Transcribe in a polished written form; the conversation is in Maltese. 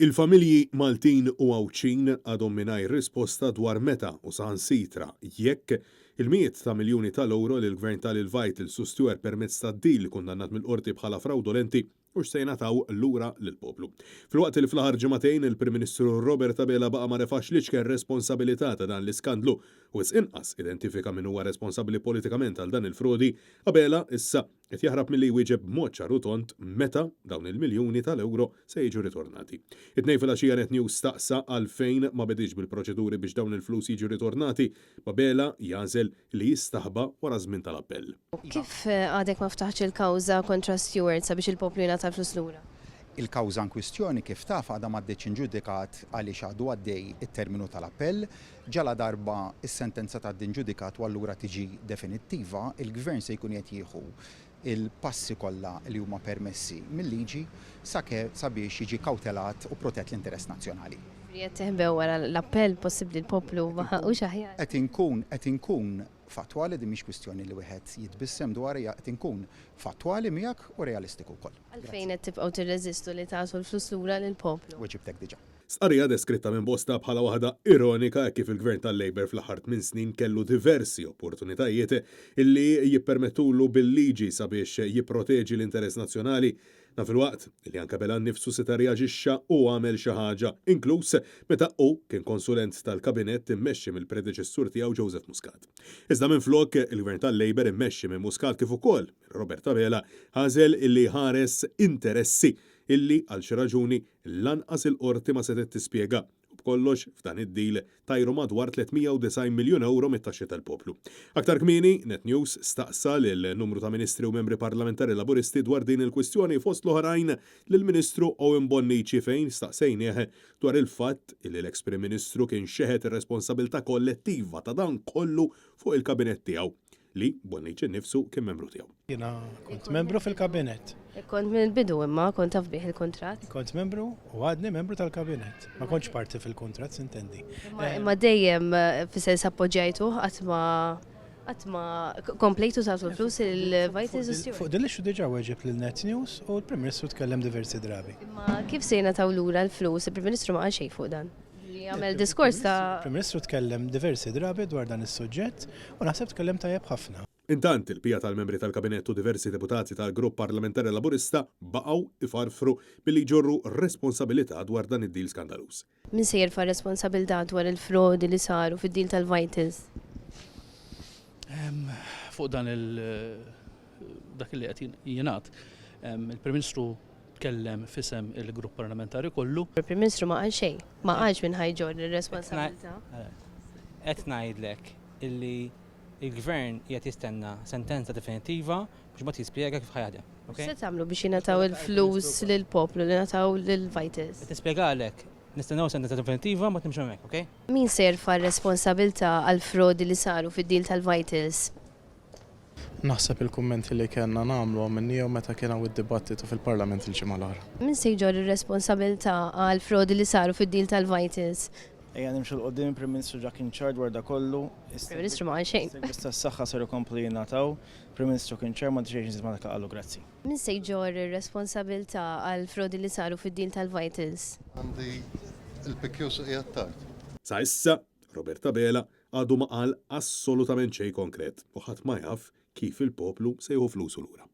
Il-familji Maltin u Għawdxin għadhom mingħajr risposta dwar meta u saħansitra jekk il-mijiet ta' miljuni tal-ewro li l-Gvern ta lil Vitals u Steward permezz ta' deal kundannat mill-Qorti bħala frawdolenti hux se jingħataw lura lill-poplu. Filwaqt li fl-aħħar ġimagħtejn il-Prim Ministru Robert Abela baqa' ma refax l-iċken responsabilità ta' dan l-iskandlu u wisq inqas identifika min huwa responsabbli politikament għal dan il-frodi, Abela issa Qed jaħrab milli jwieġeb b'mod ċar u tond meta dawn il-miljuni tal-ewro se jiġu ritornati. It-Tnejn filgħaxija Net News staqsa għalfejn ma bediex bil-proċeduri biex dawn il-flus jiġu ritornati, b'Abela jagħżel li jistaħba wara ż-żmien tal-appell. Kif għadek ma ftaħtx il-kawża kontra Steward sabiex il-poplu jingħata l-flus lura? Il-kawża inkwistjoni kif taf għadha m'għaddietx inġudikat għaliex għadu għaddej it-terminu tal-appell. Ġaladarba s-sentenza tgħaddi inġudikat u allura tiġi definittiva, il-Gvern se jkun qiegħed jieħu l-passi kollha li huma permessi mil-liġi sake sabiex jiġi kawtelat u protett l-interess nazzjonali. Jiġifieri qed teħbew wara l-appell, possibbli l-poplu ma ħaqqux aħjar? Qed inkun qed inkun fattwali, din mhix kwistjoni li wieħed jitbissem dwarha, hija qed inkun fattwali miegħek u realistiku wkoll. Għalfejn qed tibqgħu tirreżistu li tagħtu l-flus lura lill-poplu? Weġibtek diġà. Stqarrija deskritta minn bosta bħala waħda ironika hekk kif il-Gvern tal-Labour fl-aħħar tminn snin kellu diversi opportunitajiet illi jippermettulu bil-liġi sabiex jipproteġi l-interess nazzjonali. Dan filwaqt li anke Abela nnifsu seta' rreaġixxa u għamel xi ħaġa, inkluż meta hu kien konsulent tal-Kabinett immexxi mill-predeċessur tiegħu Joseph Muscat. Iżda minflok, il-Gvern tal-Labour immexxi minn Muscat kif ukoll minn Robert Abela għażel illi jħares interessi illi għal xi raġuni Lanqas il-Qorti ma setgħet tispjega, u b'kollox, f'dan id-deal, tajru madwar 390 miljun ewro mit-taxxi tal-poplu. Aktar kmieni, Net News staqsa lil numru ta' Ministri u Membri Parlamentari Laburisti dwar din il-kwistjoni fost l-oħrajn lill-Ministru Owen Bonnici fejn staqsejnieh dwar il-fatt illi l-eks Prim Ministru kien xeħet ir-responsabilità kollettiva ta' dan kollu fuq il-Kabinett tiegħu. Li Bonnici nnifsu kien membru tiegħu. Jiena kont membru fil-kabinett. Kont mill-bidu imma kont taf bih il-kuntratt. Kont membru u għadni membru tal-kabinett. Ma kontx parti fil-kuntratt sintendi. Imma dejjem fis-sens appoġġjajtuh qatt ma qatt ma komplejtu tagħtu l-flus lil Vitals u Steward. Fuq din l-issue diġà weġibt lil Net News u l-Prim Ministru tkellem diversi drabi. Imma kif se jingħataw lura l-flus? Il-Prim Ministru ma qal xejn fuq dan. Li għamel diskors ta'. Il-Prim Ministru tkellem diversi drabi dwar dan is-suġġett u naħseb tkellem tajjeb ħafna. Intant, il-bqija tal-membri tal-Kabinett u diversi deputati tal-Grupp Parlamentari Laburista baqgħu ifarfru milli jġorru responsabilità dwar dan id-deal skandaluż. Min se jerfa' r-responsabilità dwar il-frodi li saru fid-deal tal-Vitals? Fuq dan il dak li qed jingħad, il-Prim Ministru tkellem f'isem il-grupp parlamentari kollu. Il-Prim Ministru ma qal xejn. Ma qalx min ħa jġorr ir-responsabilità. Qed ngħidlek illi l-Gvern qiegħed jistenna sentenza definittiva biex imbagħad jispjega kif ħa jaħdem. X'se tagħmlu biex jingħataw il-flus lill-poplu li ngħataw lil Vitals? Qed nispjegalek, nistennew sentenza definittiva mbagħad nimxu hemmhekk, ok? Min se jerfa' r-responsabilità għall-frodi li saru fid-deal tal-Vitals? Naħseb il-kummenti li kellna nagħmlu għamilniehom meta kien hawn id-dibattitu fil-Parlament il-ġimgħa l-oħra. Min se jġorr ir-responsabilità għall-frodi li saru fid-deal tal-Vitals? Ejja nimxu 'l quddiem, il-Prim Ministru ġa kien ċar dwar da kollu. Il-Prim Ministru ma qal xejn. Is-servizz tas-saħħa ser ikomplu jingħataw. Il-Prim Ministru kien ċar, m'għandi xejn x'inżid ma' dak li qalu. Grazzi. Min se jġorr ir-responsabilità għall-frodi li saru fid-deal tal-Vitals? Għandi l-PQs qiegħed tard. Sa issa, Robert Abela għadu ma qal assolutament xejn konkret u ħadd ma jaf kif il-poplu se jieħu flusu lura.